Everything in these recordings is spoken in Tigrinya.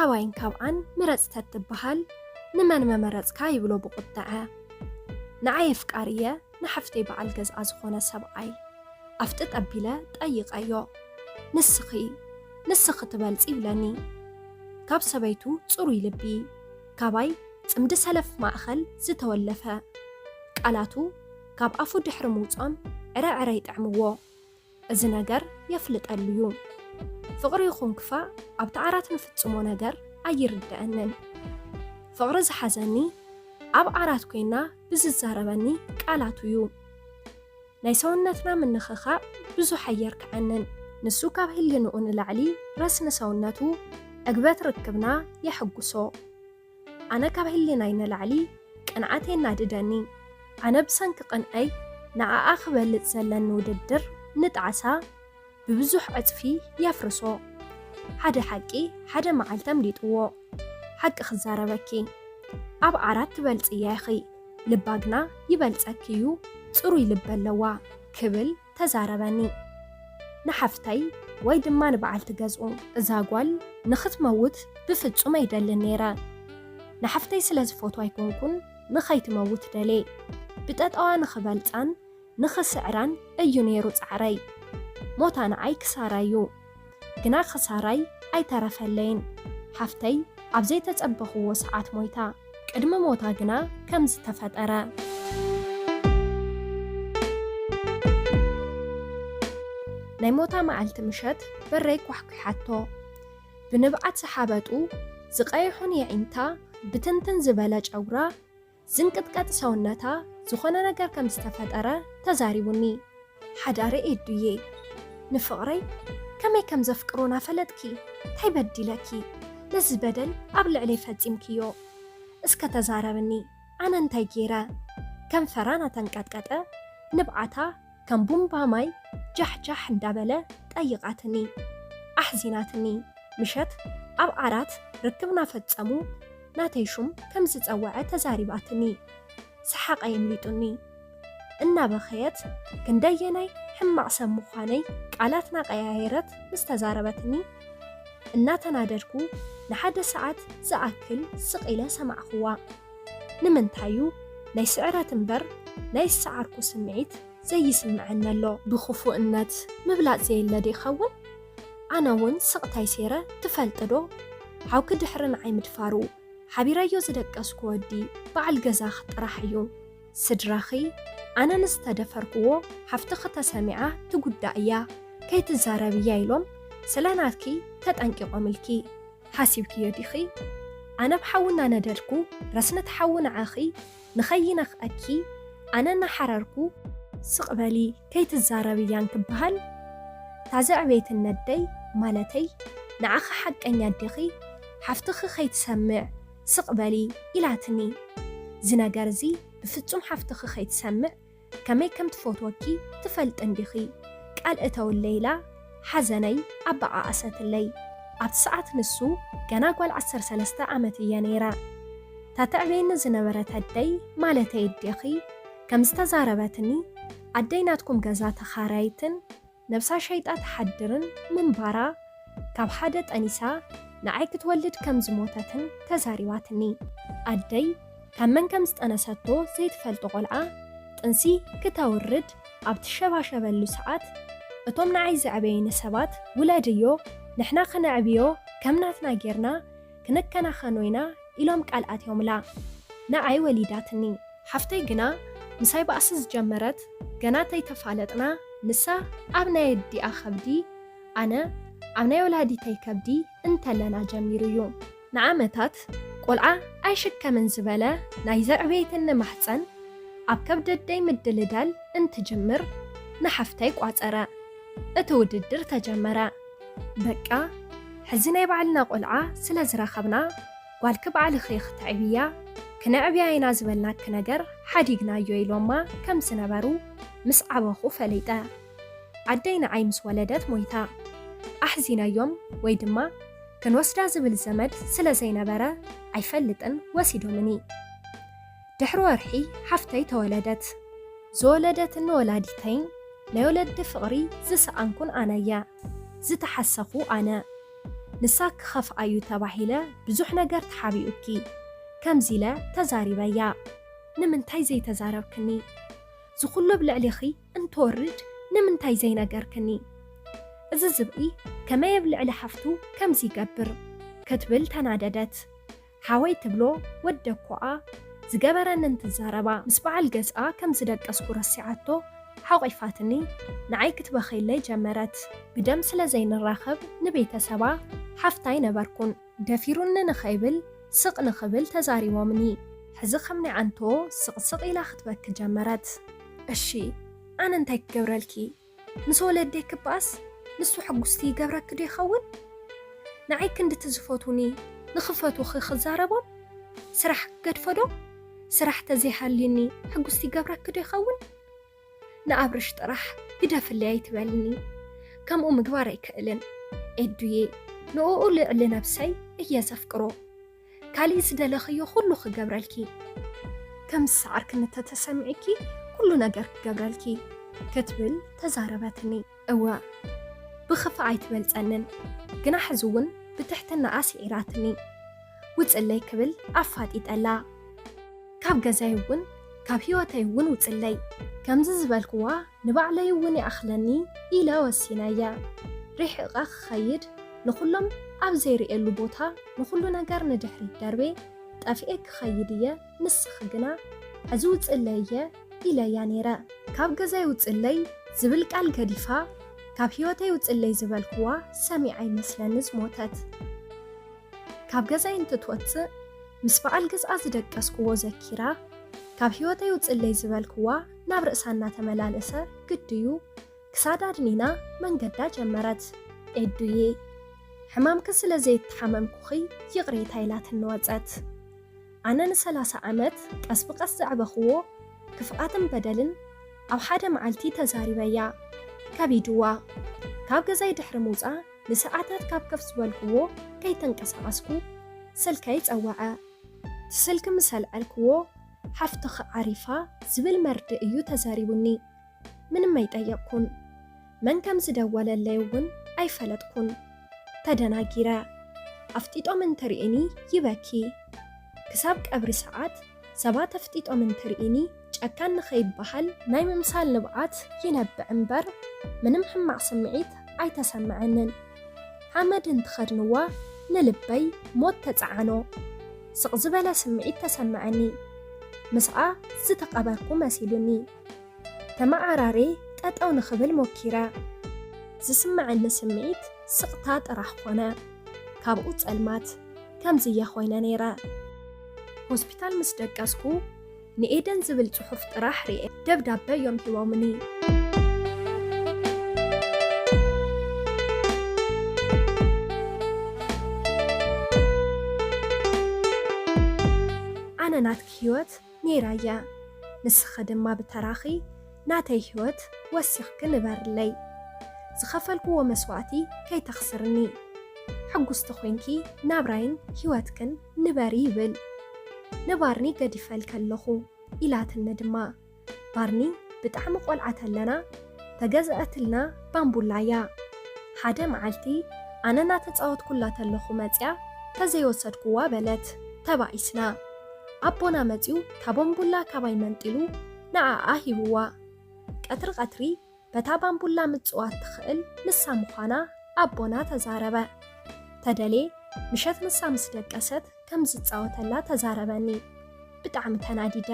ኣዋይን ካብኣን ምረጽ ተትበሃል፣ "ንመን መመረጽካ?" ይብሎ ብቑጥዐ። "ንዓይ ኣፍቃሪየ ንሓፍተይ በዓል ገዝኣ ዝኾነ ሰብኣይ ኣፍጥጥ ኣቢለ ጠይቐዮ። ንስኺ፣ ንስኺ ትበልጺ" ይብለኒ። ካብ ሰበይቱ ጽሩይ ልቢ፣ ካባይ ጽምዲ ሰለፍ ማእኸል ዝተወለፈ ቃላቱ ካብ ኣፉ ድሕሪ ምውጾም ዕረ ዕረ ይጥዕምዎ። እዚ ነገር የፍልጠሉ'ዩ። ፍቕሪ ይኹን ክፋእ ኣብቲ ዓራት ንፍጽሞ ነገር ኣይርደአንን። ፍቕሪ ዝሓዘኒ ኣብ ዓራት ኮይና ብዝዛረበኒ ቃላቱ'ዩ። ናይ ሰውነትና ምንኽኻእ ብዙሕ ኣየርክዐንን። ንሱ ካብ ህልንኡ ንላዕሊ ረስኒ ሰውነቱ ዕግበት ርክብና የሐጉሶ። ኣነ ካብ ህልናይ ንላዕሊ ቅንዓት የናድደኒ። ኣነ ብሰንኪ ቅንዐይ ንዓኣ ክበልጽ ዘለኒ ውድድር ንጣዕሳ ብብዙሕ ዕጽፊ የፍርሶ። ሓደ ሓቂ ሓደ መዓልቲ ኣምሊጥዎ። ሓቂ ክዛረበኪ፣ ኣብ ዓራት ትበልጽያ ኢኺ፣ ልባ ግና ይበልጸኪ'ዩ፣ ጽሩይ ልቢ ኣለዋ ክብል ተዛረበኒ። ንሓፍተይ ወይ ድማ ንበዓልቲ ገዝኡ። እዛ ጓል ንኽትመውት ብፍጹም ኣይደልን ነይረ። ንሓፍተይ ስለ ዝፈትዋ ኣይኮንኩን ንኸይትመውት ደልየ። ብጠጠዋ ንኽበልጻን ንኽስዕራን እዩ ነይሩ ጻዕረይ። ሞታ ንዓይ ክሳራ'ዩ። ግና ክሳራይ ኣይተረፈለይን። ሓፍተይ ኣብ ዘይተጸበኽዎ ሰዓት ሞይታ። ቅድሚ ሞታ ግና ከም ዝተፈጠረ። ናይ ሞታ መዓልቲ ምሸት በረይ ኳሕኲሓቶ። ብንብዓት ዝሓበጡ ዝቐይሑን የዒንታ ብትንትን ዝበለ ጨጉራ ዝንቅጥቀጥ ሰውነታ ዝኾነ ነገር ከም ዝተፈጠረ ተዛሪቡኒ። ሓዳሪ ኤዱዬ፣ ንፍቕረይ ከመይ ከም ዘፍቅሮ ናፈለጥኪ፣ እንታይ በዲለኪ? ነዚ በደል ኣብ ልዕለይ ፈጺምክዮ። እስከ ተዛረብኒ፣ ኣነ እንታይ ገይረ? ከንፈራ ናተንቀጥቀጠ፣ ንብዓታ ከም ቡምባ ማይ ጃሕጃሕ እንዳበለ ጠይቓትኒ። ኣሕዚናትኒ። ምሸት ኣብ ዓራት ርክብ ናፈጸሙ ናተይ ሹም ከም ዝጸወዐ ተዛሪባትኒ። ሰሓቐይ ኣምሊጡኒ። እናበኸየት ክንደየናይ ሕማቕ ሰብ ምዃነይ ቃላት ናቀያየረት ምስ ተዛረበትኒ፣ እናተናደድኩ ንሓደ ሰዓት ዝኣክል ስቕ ኢለ ሰማዕክዋ። ንምንታዩ ናይ ስዕረት እምበር ናይ ዝሰዓርኩ ስምዒት ዘይስምዐኒ ኣሎ። ብኽፉእነት ምብላጽ ዘየለ ዶ ይኸውን? ኣነ እውን ስቕታይ ሴረ ትፈልጢ ዶ? ሓውኪ ድሕሪ ንዓይ ምድፋሩ፣ ሓቢረዮ ዝደቀስኩ ወዲ በዓል ገዛኺ ጥራሕ እዩ። ስድራኺ ኣነ ንዝተደፈርክዎ ሓፍትኺ ተሰሚዓ ትጉዳእ እያ፣ ከይትዛረብያ ኢሎም ስለ ናትኪ ተጠንቂቖምልኪ። ሓሲብክዮ ዲኺ? ኣነ ብሓዊ እናነደድኩ ረስኒ እቲ ሓዊ ንዓኺ ንኸይነኽኣኪ ኣነ እናሓረርኩ ስቕ በሊ ከይትዛረብያ እንክበሃል፣ እታ ዘዕበየትኒ ኣደይ ማለተይ ንዓኺ ሓቀኛ ኣዴኺ ሓፍትኺ ከይትሰምዕ ስቕ በሊ ኢላትኒ። እዚ ነገር እዚ ብፍጹም ሓፍትኺ ከይትሰምዕ ከመይ ከም ትፈትወኪ ትፈልጢ እንዲኺ፣ ቃል እተውለይ ኢላ ሓዘነይ ኣበኣኣሰትለይ። ኣብቲ ሰዓት ንሱ ገና ጓል ዓሰርተ ሰለስተ ዓመት እየ ነይረ። እታ ተዕብየኒ ዝነበረት ኣደይ ማለተይ ኣዴኺ ከም ዝተዛረበትኒ፣ ኣደይ ናትኩም ገዛ ተኻራይትን ነብሳ ሸይጣ ትሓድርን ምንባራ፣ ካብ ሓደ ጠኒሳ ንዓይ ክትወልድ ከም ዝሞተትን ተዛሪባትኒ። ኣደይ ካብ መን ከም ዝጠነሰቶ ዘይትፈልጦ ቆልዓ ጥንሲ ክተውርድ ኣብ ትሸባሸበሉ ሰዓት፣ እቶም ንዓይ ዘዕበዩኒ ሰባት፣ "ውለድዮ፣ ንሕና ክነዕብዮ ከም ናትና ጌርና ክንከናኸኖ ኢና" ኢሎም ቃል ኣትዮምላ። ንዓይ ወሊዳትኒ። ሓፍተይ ግና ምሳይ ባእሲ ዝጀመረት፣ ገና ተይተፋለጥና፣ ንሳ ኣብ ናይ ኣዲኣ ከብዲ፣ ኣነ ኣብ ናይ ወላዲተይ ከብዲ እንተለና ጀሚሩ እዩ። ንዓመታት ቆልዓ ኣይሽከምን ዝበለ ናይ ዘዕበየትኒ ማሕፀን ኣብ ከብዲ ኣደይ ምድልዳል እንትጅምር ንሓፍተይ ቋፀረ። እቲ ውድድር ተጀመረ። በቃ፣ ሕዚ ናይ ባዕልና ቆልዓ ስለ ዝረኸብና፣ ጓልኪ ባዕልኺ ኢኺ ተዕብያ፣ ክነዕብያ ኢና ዝበልናኪ ነገር ሓዲግናዮ ኢሎማ ከም ዝነበሩ ምስ ዓበኹ ፈሊጠ። ኣደይ ንዓይ ምስ ወለደት ሞይታ። ኣሕዚነዮም ወይ ድማ ክንወስዳ ዝብል ዘመድ ስለ ዘይነበረ ኣይፈልጥን ወሲዶምኒ። ድሕሪ ወርሒ ሓፍተይ ተወለደት። ዝወለደትኒ ወላዲተይን ናይ ወለዲ ፍቕሪ ዝሰኣንኩን ኣነ እየ። ዝተሓሰኹ ኣነ። ንሳ ክኸፍኣዩ ተባሂለ ብዙሕ ነገር ተሓቢኡኪ። ከምዚ ኢለ ተዛሪበያ። ንምንታይ ዘይተዛረብክኒ? ዝኹሉ ኣብ ልዕሊኺ እንትወርድ ንምንታይ ዘይነገርክኒ? እዚ ዝብኢ ከመይ ኣብ ልዕሊ ሓፍቱ ከምዚ ይገብር? ክትብል ተናደደት። ሓወይ ትብሎ ወደኮኣ ዝገበረኒ እንትዛረባ፣ ምስ በዓል ገዝኣ ከም ዝደቀስኩ ረሲዓቶ ሓቑፋትኒ ንዓይ ክትበኸይለይ ጀመረት። ብደም ስለ ዘይንራኸብ ንቤተሰባ ሓፍታ ኣይነበርኩን። ደፊሩኒ ንኸይብል ስቕ ንኽብል ተዛሪቦምኒ። ሕዚ ከም ናይ ዓንቶ ስቕስቕ ኢላ ክትበኪ ጀመረት። እሺ ኣነ እንታይ ክገብረልኪ? ምስ ወለደይ ክበኣስ ንሱ ሕጉስቲ ይገብረኪ ዶ ይኸውን? ንዓይ ክንድቲ ዝፈትዉኒ ንኽፈትዉኺ ክዛረቦም? ስራሕ ክገድፎ ዶ? ስራሕ ተዘይሃልዩኒ ሕጉስቲ ይገብረኪ ዶ ይኸውን? ንኣብርሽ ጥራሕ ግደፍለይ ኣይትበልኒ። ከምኡ ምግባር ኣይክእልን ኤዱዬ። ንእኡ ልዕሊ ነብሰይ እየ ዘፍቅሮ። ካሊእ ዝደለኽዮ ኩሉ ክገብረልኪ። ከም ዝሰዓርክኒ እንተተሰሚዕኪ ኩሉ ነገር ክገብረልኪ። ክትብል ተዛረበትኒ። እወ ብኽፋእ ኣይትበልጸንን፣ ግና ሕዚ እውን ብትሕትናኣ ስዒራትኒ። ውጽለይ ክብል ኣፋጢጠላ። ካብ ገዛይ እውን ካብ ህይወተይ እውን ውጽለይ። ከምዚ ዝበልክዋ ንባዕለይ እውን ይኣኽለኒ ኢለ ወሲነየ። ርሒቐ ክኸይድ ንኹሎም ኣብ ዘይርእየሉ ቦታ ንኹሉ ነገር ንድሕሪት ደርቤ ጠፊኤ ክኸይድ እየ፣ ንስኺ ግና ሕዚ ውጽለይ እየ ኢለያ ነይረ። ካብ ገዛይ ውጽለይ ዝብል ቃል ገዲፋ ካብ ህይወተይ ውጽለይ ዝበልክዋ ሰሚዓ ይመስለኒ ዝሞተት። ካብ ገዛይ እንትትወጽእ ምስ በዓል ገዝኣ ዝደቀስክዎ ዘኪራ ካብ ህይወተይ ውጽለይ ዝበልክዋ ናብ ርእሳ እናተመላለሰ ግድዩ ክሳዳ ኣድኒና መንገዳ ጀመረት። ኤዱዬ ሕማምኪ ስለ ዘይተሓመምኩኺ ይቕሬታ ኢላትኒ ወጸት። ኣነ ንሰላሳ ዓመት ቀስ ብቐስ ዘዕበኽዎ ክፍኣትን በደልን ኣብ ሓደ መዓልቲ ተዛሪበያ። ከቢድዋ። ካብ ገዛይ ድሕሪ ምውጻ ንሰዓታት ካብ ከፍ ዝበልክዎ ከይተንቀሳቐስኩ ስልከይ ጸወዐ። እቲ ስልኪ ምስ ኣልዐልክዎ ሓፍትኺ ዓሪፋ ዝብል መርድእ እዩ ተዛሪቡኒ። ምንም ኣይጠየቕኩን። መን ከም ዝደወለለይ እውን ኣይፈለጥኩን። ተደናጊረ። ኣፍጢጦም እንትርእኒ ይበኪ። ክሳብ ቀብሪ ሰዓት ሰባት ኣፍጢጦም እንትርእኒ ጨካን ንኸይበሃል ናይ ምምሳል ንብዓት ይነብዕ እምበር ምንም ሕማቕ ስምዒት ኣይተሰምዐንን። ሓመድ እንትኸድንዋ ንልበይ ሞት ተጸዓኖ። ስቕ ዝበለ ስምዒት ተሰምዐኒ። ምስኣ ዝተቐበርኩ መሲሉኒ። ተመዓራሬ ጠጠው ንኽብል ሞኪረ። ዝስምዐኒ ስምዒት ስቕታ ጥራሕ ኮነ። ካብኡ ጸልማት። ከምዚ እየ ኮይነ ነይረ። ሆስፒታል ምስ ደቀስኩ ንኤደን ዝብል ጽሑፍ ጥራሕ ርኤ። ደብዳበ እዮም ሂቦምኒ። ኣነ ናትኪ ህይወት ነይራያ። ንስኺ ድማ ብተራኺ ናተይ ህይወት ወሲኽኪ ንበርለይ። ዝኸፈልክዎ መስዋእቲ ከይተኽስርኒ። ሕጉስቲ ኮይንኪ ናብራይን ህይወትክን ንበሪ ይብል። ንባርኒ ገዲፈልኪ ኣለኹ ኢላትኒ ድማ። ባርኒ ብጣዕሚ ቆልዓ ተለና ተገዝአትልና ባምቡላ እያ። ሓደ መዓልቲ ኣነ እናተጻወትኩላ ተለኹ መጽያ ተዘይወሰድክዋ በለት። ተባኢስና። ኣቦና መጺኡ እታ ባምቡላ ካባይ መንጢሉ ንዓኣ ሂብዋ። ቀትሪ ቀትሪ በታ ባምቡላ ምጽዋት ትኽእል ንሳ ምዃና ኣቦና ተዛረበ። ተደልየ ምሸት ንሳ ምስ ደቀሰት ከም ዝጻወተላ ተዛረበኒ። ብጣዕሚ ተናዲደ።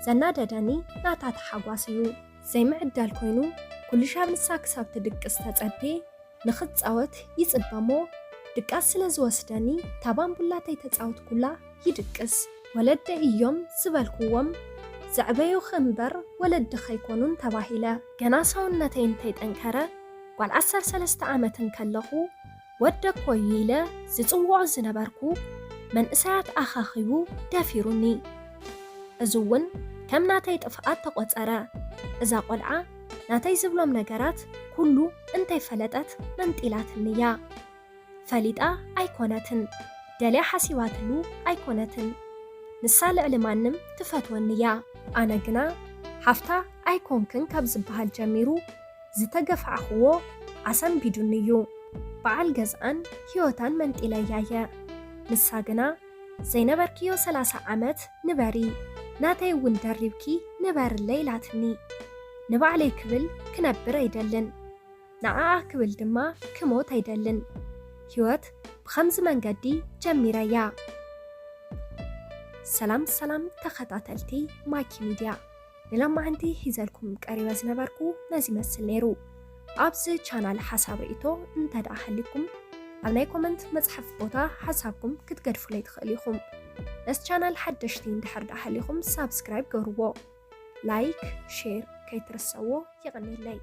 ዘናደደኒ ናታ ተሓጓስ እዩ። ዘይምዕዳል ኮይኑ ኩሉ ሻብ ንሳ ክሳብ ትድቅስ ተጸብየ ንኽጻወት ይጽበ እሞ ድቃስ ስለ ዝወስደኒ እታ ባምቡላ ተይተጻወትኩላ ይድቅስ። ወለደይ እዮም ዝበልክዎም ዘዕበዩኺ እምበር ወለድኺ ኣይኮኑን ተባሂለ። ገና ሰውነተይ እንተይጠንከረ ጓል ዓሰርተ ሰለስተ ዓመት እንከለኹ ወደኮ እዩ ኢለ ዝጽውዖ ዝነበርኩ መንእሰያት ኣኻኺቡ ደፊሩኒ። እዚ እውን ከም ናተይ ጥፍኣት ተቖጸረ። እዛ ቆልዓ ናተይ ዝብሎም ነገራት ኩሉ እንተይፈለጠት መንጢላትኒ እያ። ፈሊጣ ኣይኮነትን፣ ደልያ ሓሲባትሉ ኣይኮነትን። ንሳ ልዕሊ ማንም ትፈትወኒ እያ። ኣነ ግና ሓፍታ ኣይኮንክን ካብ ዝበሃል ጀሚሩ ዝተገፋዕኽዎ ኣሰንቢዱኒ እዩ። በዓል ገዝኣን ህይወታን መንጢለያ እየ። ንሳ ግና ዘይነበርክዮ ሰላሳ ዓመት ንበሪ፣ ናተይ እውን ደሪብኪ ንበርለይ ኢላትኒ። ንባዕለይ ክብል ክነብር ኣይደልን፣ ንዓኣ ክብል ድማ ክሞት ኣይደልን። ህይወት ብኸምዚ መንገዲ ጀሚረያ። ሰላም ሰላም ተኸታተልቲ ማኪ ሚድያ፣ ንሎማዓንቲ ሒዘልኩም ቀሪበ ዝነበርኩ ነዚ ይመስል ነይሩ። ኣብዚ ቻናል ሓሳብ ርእይቶ እንተ ደኣ ሃሊኩም ኣብ ናይ ኮመንት መጽሓፍ ቦታ ሓሳብኩም ክትገድፉለይ ትኽእሉ ኢኹም። ነዚ ቻናል ሓደሽቲ እንድሕር ደኣ ሃሊኹም ሳብስክራይብ ገብርዎ፣ ላይክ፣ ሼር ከይትርሰዎ። የቐንየለይ።